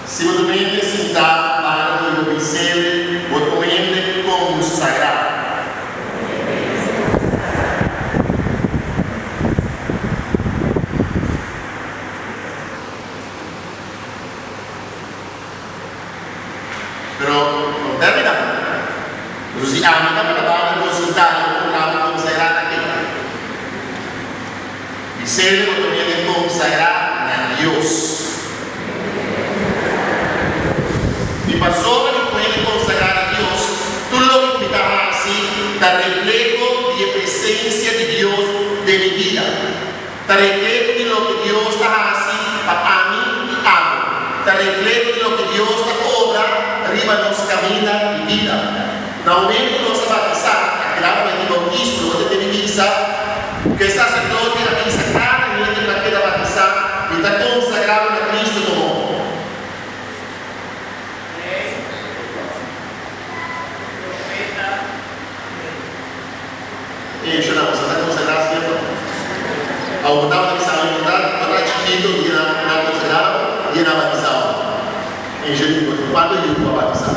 Si bo ta un hende sintá banda di bo bisel, bo ta un hende konsagrá. Pero no terminá. Pasobra si ami tabata banda di bo sintá, lo bo puntra mi konsagrá na ken? Bisel, bo ta un hende konsagrá na Dios. Mi pasobra mi un hende konsagrá na Dios, tur loke ku mi ta hasi ta refleho di e presensia di Dios den mi bida. Ta refleho di loke Dios ta hasi pa ami i abo. Ta refleho di loke Dios ta obra riba nos kaminda di bida. Na momento ku nos a batisá, akirá momento di boutismo, lo bo ta tene bisa ku e saserdote a bisa kada hende ku a keda batisá, Mi ta konsagrá bo na Kristu komo. Rei, profeta i rei. E shona, boso ta konsagrá, sierto? Awor bo tabata bisa mi, bo ta chikito dia nan a konsagrá bo, dia nan a batisá bo. E shona di, bo tin kuantu yu ku a batisá?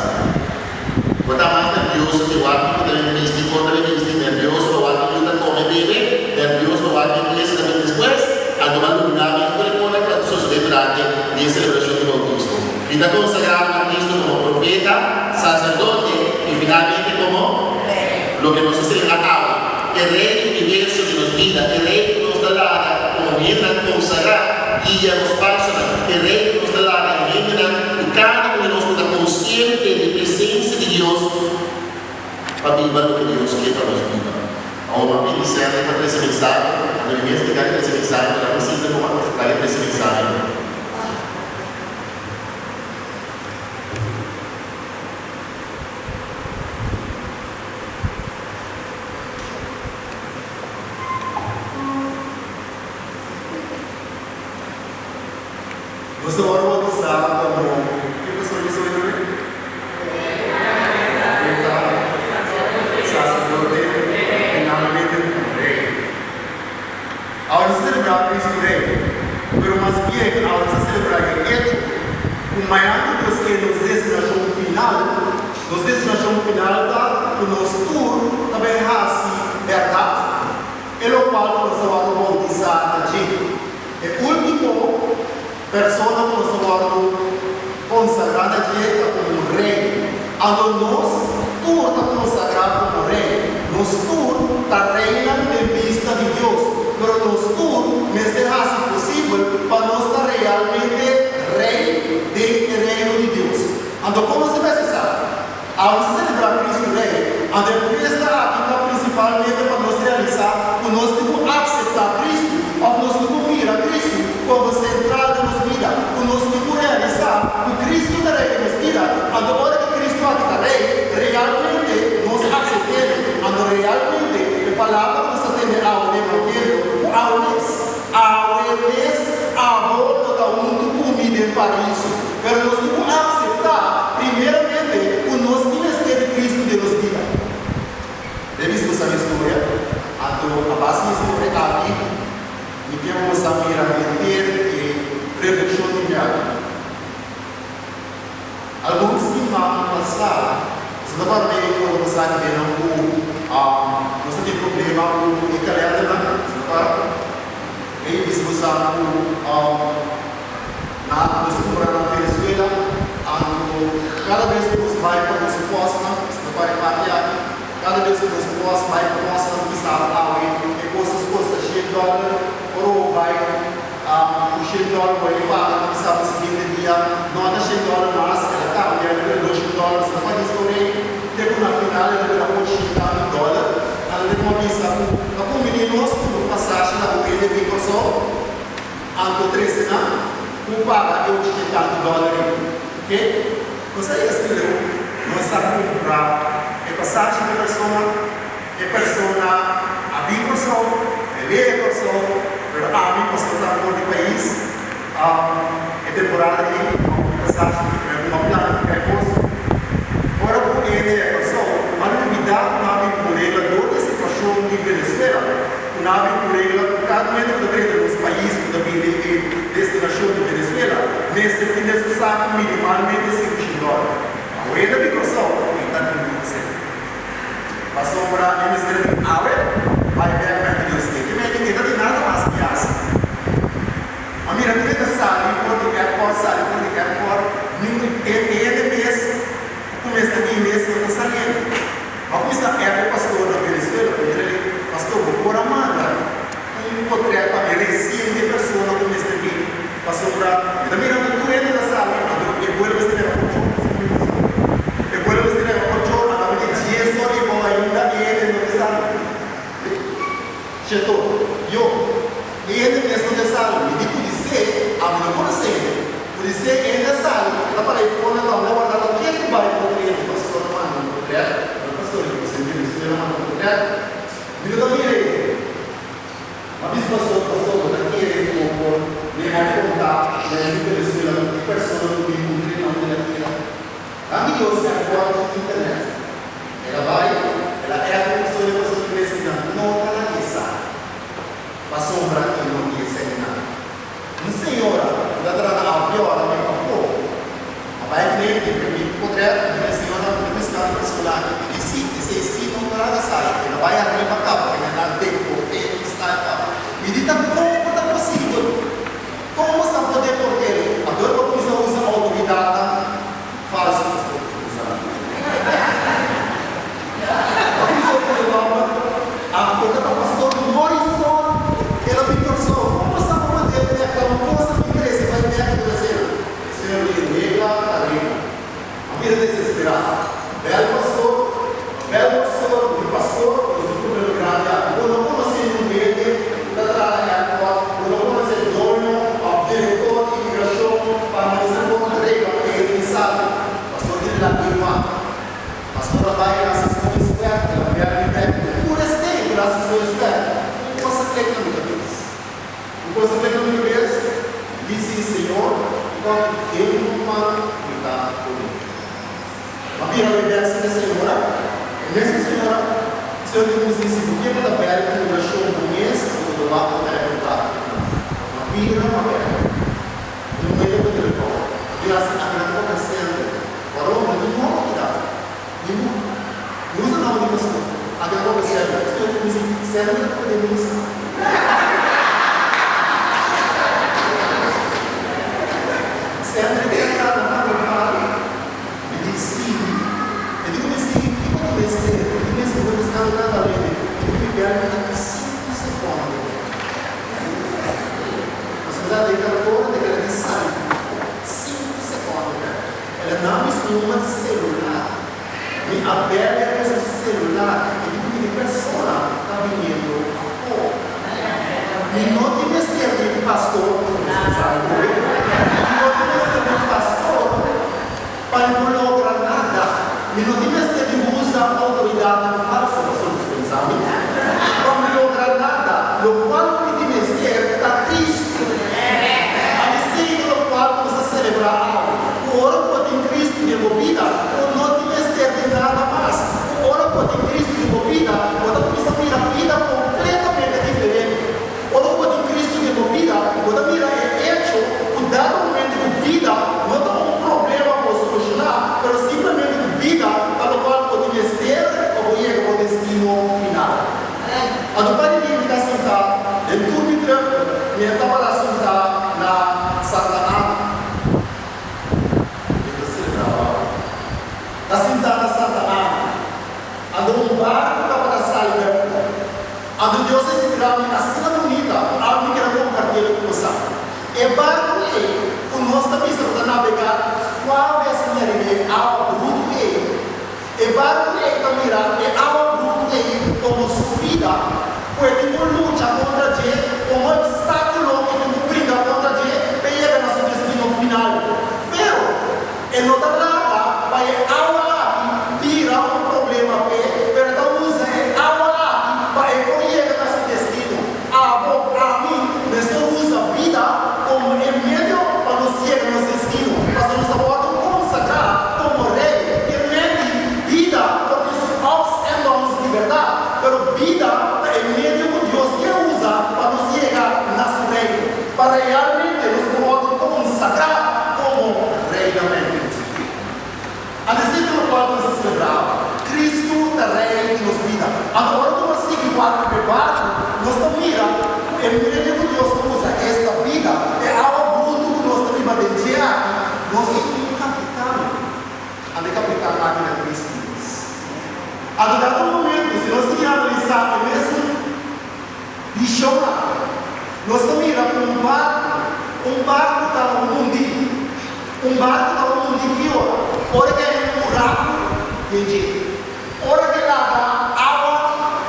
Bo ta mas nervioso ke wak ku ta bin bisti, kon ta bin bisti, nervioso pa wak yu ta kome, bebe, nervioso pa wak e fiesta ta bin despues, anto bo a lubidá mes tur e kosnan ku a sosodé durante di e selebrashon di boutismo. Mi ta konsagrá bo na Kristu komo profeta, saserdote i finalmente komo loke nos a selebrá awe, e Rei di universo di nos bida, e Rei ku nos ta laga komo hendenan konsagrá guia nos pasonan, e Rei ku nos ta laga hendenan ku kada un di nos ku ta konsiente di presensia di Dios pa biba loke Dios ke pa nos biba. Awor bo a pidi Sènter pa trese mensahe, anto mi mes ke ka trese mensahe, pero ami sinti kuma ta ke trese mensahe. Nos ta wòrdu batisá komo ki persona nos ta wòrdu batisá? Profeta, saserdote, finalmente rei. Awe nos ta selebrá Kristu Rei, pero mas bien awe nos ta selebrá e echo ku mañana ku Dios ke nos destinashon final, nos destinashon final ta ku nos tur ta bai hasi bèrdat, e lokual ku nos ta wòrdu boutisá na dje. E último persona ku nos ta wòrdu konsagrá na dje ta komo rei. Anto nos tur ta konsagrá komo rei. Nos tur ta reinan den bista di Dios, pero nos tur mester hasi posibel pa nos ta realmente rei den e Reino di Dios. Anto kon nos ta mester sa? Awe nos ta selebrá Kristu Rei, anto e fiesta aki ta prinsipalmente pa nos realisá ku nos tin ku akseptá Kristu òf nos tin ku mira Kristu komo sentral den nos bida, ku nos tin ku realisá ku Kristu ta Rei den nos bida. Anto ora ku Kristu aki ta Rei, realmente nos aksept'é. Anto realmente e palabra ku nos ta tende awe den Evangelio, ku awe mes, awe mes abo lo ta huntu ku mi den Paraíso. Pero nos tin ku akseptá primeramente ku nos tin mester di Kristu den nos bida. Debí bo sa mi historia, anto a base di e historia aki mi ke bo sa mira henter e reflekshon di mi aki. Algun siman pasá, nos ta tabata den e koro ta sa ki den nan ku nos ta tin problema ku e kalendernan, nos ta tabata e bisa bo sa ku Na nos cumpra na Venezuela, anto cada bes cu nos bay pa nos postnan, nos ta para e parti aki, cada bes cu nos post bay pa postnan cu bisaba awe e cosas costa shen dollar, ora bo bay cu shen dollar bo e paga ta bisaba siguiente dia no ta shen dollar mas, el a cambia el a bira dos shen dollar, nos ta para historia te cu na final el a bira ochenta mil dollar, anto te como a bisa cu ta conveni nos cu un pasashi na bo hende bin Corsou. Anto trese nan ku paga e 80 dòler ei. Oke? Nos a yega skirleu, nos a kumpra e pasashi pa e persona, e persona a bin Kòrsou, el llega Kòrsou, pero ami pasobra ta for di pais e temporada ei, mi a kumpra e pasashi, mi a kuma planifiká e kos. Ora ku e llega Kòrsou, a lubidá ku nan a bin ku regla dor di e situashon di Venezuela. Ku nan a bin ku regla ku kada momento ku ta drenta nos pais ku ta bini e destinashon di Venezuela. mester tin den su saku minimalmente 500 dòler. Awenda di Kòrsou e ta tin un sèn. Pasobra e mester bin awe bai bèk bèk di Dios ke. Ke mei e ta tin nada mas di hasi. A mira tur e ta sali for di airport, sali for di airport, niun e hende mes ku mester bin mes no ta saliendo. A kuminsá app e pastor na Venezuela puntra el, Pastor bo por a manda un potrèt pa mi resien di e persona ku mester bin? Pasobra mi ta mira ku tur hende ta sali, anto e buelo mester leba ocho ora. E buelo mester leba ocho ora, anto mi di dies ora i bou ainda e hende no ta sali. Cheto, Yo, e hende mes no ta sali. Mi di pudisé, ami no konosé hende. Pudisé e hende a sali, e ta para e for na tabla warda ta ketu bai ku otro hende. Pastor a manda un potrèt, no pastor, e presidente di Venezuela a manda un potrèt. Mi no ta mira e hende. M'a bisa pastor, Pastor, bo ta kere ku bo por mihó konta na e Venezuela ku ki persona ku bin puntra e nomber di la keda? Danki Dios e acuerdo di internet. El a bai, el a ergo cu su negocio di vecina no ta laga e sa, pasobra e no tin esei nan. Un señora cu ta traha na Aviora den pafó, a bai cliente y permiti potret y duna e señora un pescado personal y di si, esei si no ta laga sa y el a bai arriba caba cu el a deporte y style caba. Mi di ta como ta posibel? Como sa por deport'el? Ador bo cuminsa usa autoridadnan falso. Cuminsa usa nomber aunke ta pastor Morrison el a bin Kòrsou. Como sa por poder dekla un cosa ki crece bai bek den esena? Esena di regla ta regla. A bira desesperá. Bel pastor, bel pastor, di pastor, nos tin problema grandi aki. Bo no konosé niun hende ku ta traha na airport, bo no konosé doño òf direktor di imigrashon pa nos e por regla ku e hende sabi. Pastor tin la firma. Pastor a bai hasi su eswèrk, el a bèl mi bèk ku tur esei ku el a hasi su eswèrk. Un kos a klek na mi kabes. Un kos a klek na mi kabes, mi di, Señor, kòt den bo man mi ta pone. A bira mi bèk sin e señora. E mesun señora, Señor di nos di, si bo ke pa ta bèl imigrashon bo mes, bo ta wak bo ta reportá ku nan. A bira pa bèk. Un medio pa telefòn. A bira hasi a gran komersiante. Warom? No tin modo di data. Ningun. Mi usa nòmber di pastor. A gran komersiante. Señor di nos di, sènde ta pone misa. Sènde ta trata pa mi. Mi di sigui. E di ku mi sigui, kiko ta mester? Mi di mester bo mester anda na lene. Mi di mi bèlta ta ku sinku sekondo. Pasobra den kantor ta keda di sali sinku sekondo bèlta. El a na mis number selular. Mi a bèlta ku su selular. E di ku mi di persona ta biniendo afó. Mi no tin mester di pastor, mi no tin mester di pastor pa mi por logra nada. Mi no tin mester di usa outoridatnan falso, pastor dispensa mi, pa mi logra nada. Lokual ku mi tin mester ta Kristu. Ami sei ku lokual ku nos ta selebrá awe, ku ora ku bo tin Kristu den bo bida, bo no tin mester di nada mas. Ku ora ku bo tin Kristu den bo bida, bo ta kuminsá mira bida kompletamente diferente. Ora ku bo tin Kristu den bo bida, bo ta mira e echo ku dado momento ku bida no ta un problema pa bo solushoná, pero simplemente ku bida ta lokual ku bo tin mester pa bo yega bo destino final. Anto pa di mi mi ta sintá den tur mi trèk, mi a tabata sintá na Santa Ana. Mi ta selebrá awe. Ta sintá na Santa Ana. Anto un barku tabata sali bèfo. Anto Dios a inspirá mi asina bunita ku awe mi keda kompartiel ku bosa. E barku ei ku nos ta bisa ku ta nabegá suave asina riba e awa brutu ei, e barku ei ta mira e awa brutu ei komo su bida ku e tin ku lucha kontra dje, komo opstákulo ku e tin ku bringa kontra dje pa e yega na su destino final. Pero, E no ta laga pa e awa aki bira un problema p'e, pero e ta usa e awa aki pa e por yega na su destino. Abo, ami, mester usa bida komo e medio pa nos yega nos destino, pasobra nos a wòrdu konsagrá komo rei. E menti bida por tin su obstákulo. Anto ora ku nos sigui wak riba e barku, nos ta mira ku e medio ku Dios ta usa esta bida, e awa brutu ku nos ta biba den dje aki, nos tin un kapitan. Anto e kapitan aki ta Kristu mes. Anto dado un momentu, si nos sigui analisá e mesun vishon aki, nos ta mira ku un barku, un barku ta hundi. Un barku ta hundi ki ora? Ora ku e un buraku den dje. Ora ke laga awa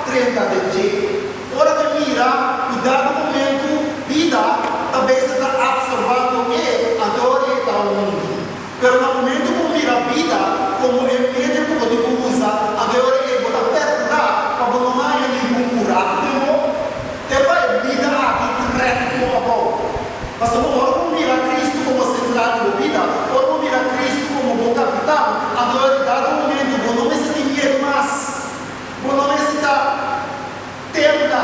drenta den dje. Ora ke mira ku dado momentu bida ta bes ta absorbando e, anto ora e ta hundi. Pero na momentu ku mira bida komo e medio ku bo tin ku usa, anto e ora ei bo ta perkurá pa bo no haña ningun buraku den bo, te pa e bida aki trèk bo abou. Pasobra ora bo mira Kristu komo sentral di bo bida, ora bo mira Kristu komo bo kapitan, anto e dado momentu bo no mester tin miedu mas, bo no mester ta tembla.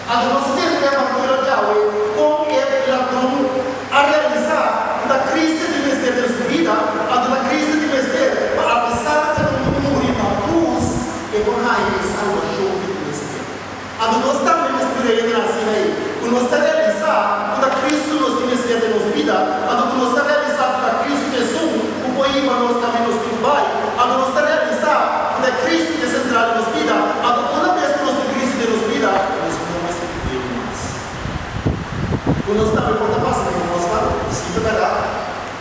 Anto nos tende e manera djawe kon e ladron a realisá ku ta Cristo tin mester den su bida, anto ta Cristo tin mester pa apesar ku el a muri na krus, e por haña e salbashon ku e tin mester. Anto nos tambe mester bira hende asina ei, ku nos ta realisá ku ta Cristo nos tin mester den nos bida, anto ku nos ta realisá ku ta Cristo ta esun ku por hiba nos kaminda nos tin ku bai, anto nos ta realisá ku ta Cristo ta e sentral di nos bida, anto una bes ku nos tin Cristo den nos bida, nos no mester tin miedu mas. Ku nos tambe por ta pasa den kosnan, sí ta bèrdat,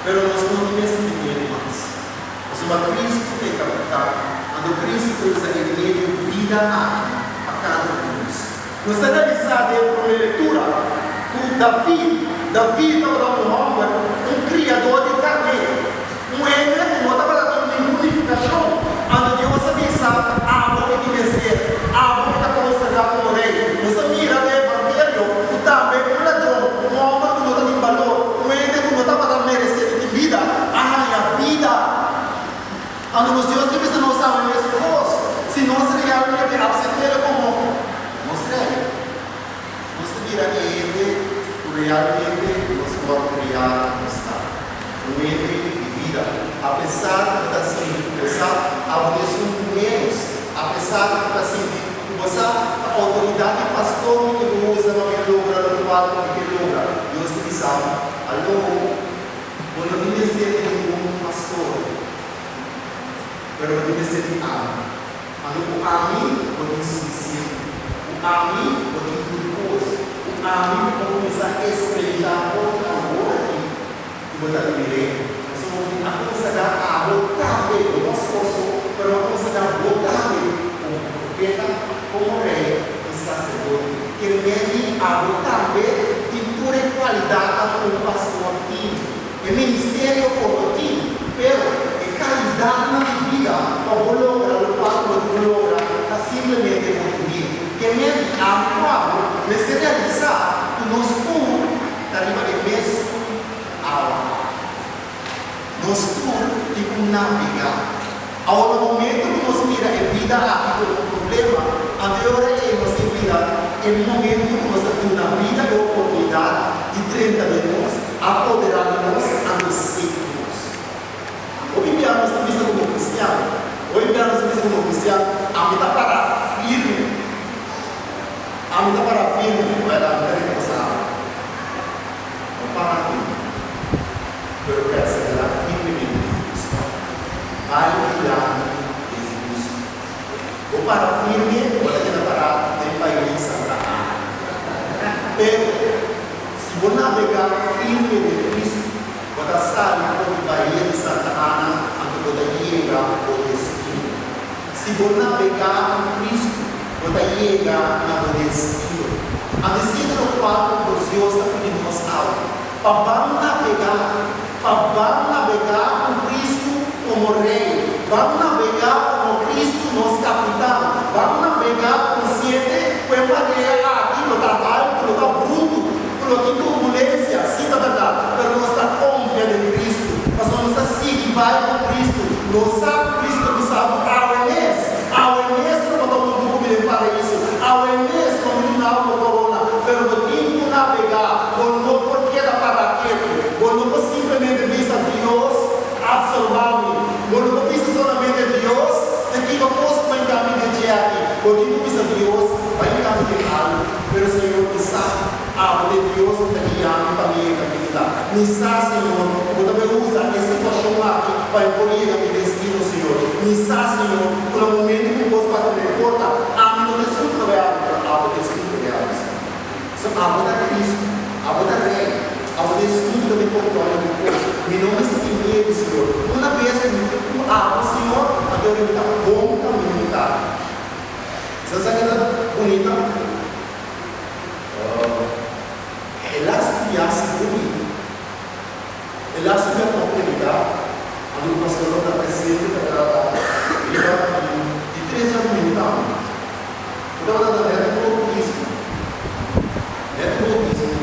pero nos no tin mester tin miedu mas. Pasobra Cristo ta e kapitan, anto Cristo ta usa e medio bida aki pa kada un di nos. Nos ta realisá den e promé lektura ku David, David tabata un hòmber, un kriadó di karné, un hende ku no tabata tin ningun nifikashon. Anto Dios a bisa, Abo e di mester, abo mi ta konsagrá komo rei. Nos a mira den Evangelio ku tambe un ladron, un hòmber ku no ta tin balor, un hende ku no tabata meresé di tin bida, a haña bida. Anto nos Dios ta bisa nos awe mes kos, si nos realmente apsept'El komo nos Rei, nos ta bira e hende ku realmente nos por kriá nos ta, un hende di bida. Apesar ku bo ta sinti ku bo sa abo ta esun ku ménos, apesar ku bo ta sinti ku bo sa ta outoridat di pastor mi tin ku usa pa mi logra lokual ku mi ke logra, Dios ta bisa bo, Aló. Bo no tin mester di ningun pastor, pero bo tin mester di ami. Anto ku ami bo tin sufisiente. Ku ami bo tin tur kos. Ku ami bo por kuminsá esperimentá for di awor aki ku bo ta den mi reino. Pasobra bo tin a konsagrá abo tambe, bo no esposo, pero bo a konsagrá bo tambe komo profeta, komo rei i saserdote. Ke men di abo tambe tin tur e kualidatnan ku un pastor tin. E ministerio por no tin, pero e kalidatnan di bida pa bo logra lokual ku bo tin ku logra ta simplemente bo tin bida. Ke men di abo ku abo mester realisá ku nos tur ta riba e mesun awa. Nos tur tin ku nabegá. Awor na momento ku nos mira e bida aki komo un problema, anto e ora ei nos tin bira e momento ku nos ta duna bida e oportunidat di drenta den nos, apoderá di nos, anto seki nos. Hopi bia nos ta bisa komo kristian, hopi bia nos ta bisa komo kristian, ami ta para firme, ami ta para firme, wèl ami ta reposá, no para firme. Pero perseverá firmemente den Cristo. Bai dilanti den Cristo. Bo para firme, bo ta keda pará den Bahia di Santa Ana. Pero, si bo nabegá firme den Cristo, bo ta sali for di Bahia di Santa Ana anto bo ta yega bo destino. Si bo nabegá ku Cristo, bo ta yega na bo destino. Anto esei ta lokual ku nos Dios ta pidi nos awe. Pa ban nabegá, pa ban nabegá ku Kristu komo Rei, ban nabegá komo Kristu nos Kapitan, ban nabegá konsiente ku e marea aki lo ta haltu, lo ta brutu, ku lo tin turbulensia, sí ta bèrdat, pero nos ta konfia den Kristu, pasobra nos ta sigui bai ku Kristu. Nos sa ku Kristu ta bisa bo awe mes, awe mes lo bo ta huntu ku mi den Paraíso, awe mes lo mi duna bo korona, pero bo tin ku nabegá. Bo no por keda pará ketu. Bo no por simplemente bisa, Dios, absorbá mi. Bo no por bisa solamente, Dios, ta kiko kos ku mi ta mi den dje aki. Bo tin ku. Mi sa, Señor, ku Bo ta bai usa e situashon aki pa mi por yega mi destino, Señor. Mi sa, Señor, ku na momento ku Bo bati na e porta, ami no ta esun ku ta bai abri, pero Abo ta esun ku ta bai abri, Señor. So Abo ta Cristo, Abo ta Rey, Abo ta esun ku ta den control di tur cos. Mi no mester tin miedu, Señor. Una bes ku mi tin ku Abo, Señor, anto mi ta bon caminda mi ta. Sa sa keda bunita? El a studia sigur mi. El a studia pa prediká, anto ku pastornan ta presente ta trata riba di tres djadumingu tambe. Ku tabata na nèt un boutismo. Nèt un boutismo.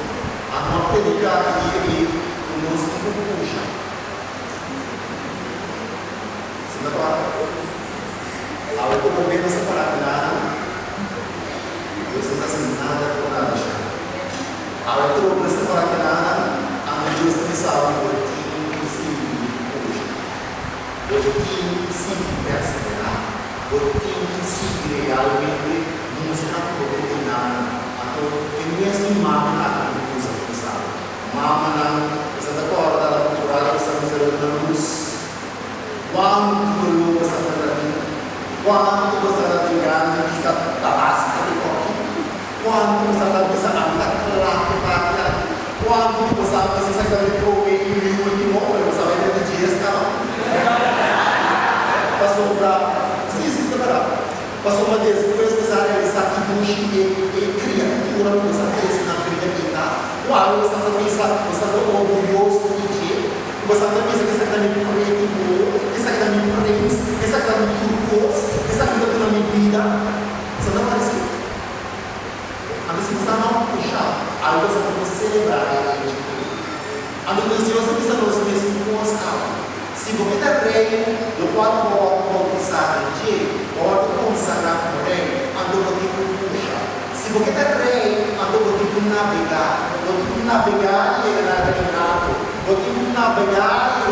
Anto a prediká e dia ei ku nos tin ku pusha. Si ta kòrda? Awe ku bo beba sa para ku nada, Dios no ta hasi nada ku nada sha. Awe trope sa para ku nada, anto Dios ta bisa bo, Bo tin ku sigui pusha. Bo tin ku sigui perseverá. Bo tin ku sigui realmente mustra ku bo ta nada. Anto e mesun mama aki ku bo usa pa bisa bo. Mamanan, bo sa ta kòrda la temporada ku sa mester duna lus. Cuantu dolor bo sa ta tin? Cuantu bo sa ta tin gana di bisa ta basta di koki? Cuantu bo sa ta bisa ami ta cla cu parti aki? Cuantu di bo sa bisa esaki ta mi prome y mi ultimo, pero bo sa bay den di djies caba? Pasobra, si, si, ta berdad. Pasobra despues bo sa realisa ki dushi e e criatura cu bo sa crece na bida ei ta, cual bo sa ta bisa bo sa ta orguyoso di dje. Bo sa ta bisa esaki ta mi preti bo, esaki ta mi prins, esaki ta mi tur kos, esaki ta duna mi bida. Sa ta paresi? Anto si bo sa no pusha algo sa por selebrá e hecho ei. Anto Dios Dios a bisa nos mesun kos awe. Si bo ke ta rei, lokual ku bo wòrdu boutisá den dje, bo wòrdu konsagrá komo rei, anto bo tin ku pusha. Si bo ke ta rei, anto bo tin ku nabegá. Bo tin ku nabegá i yega na reinado. Bo tin ku nabegá i.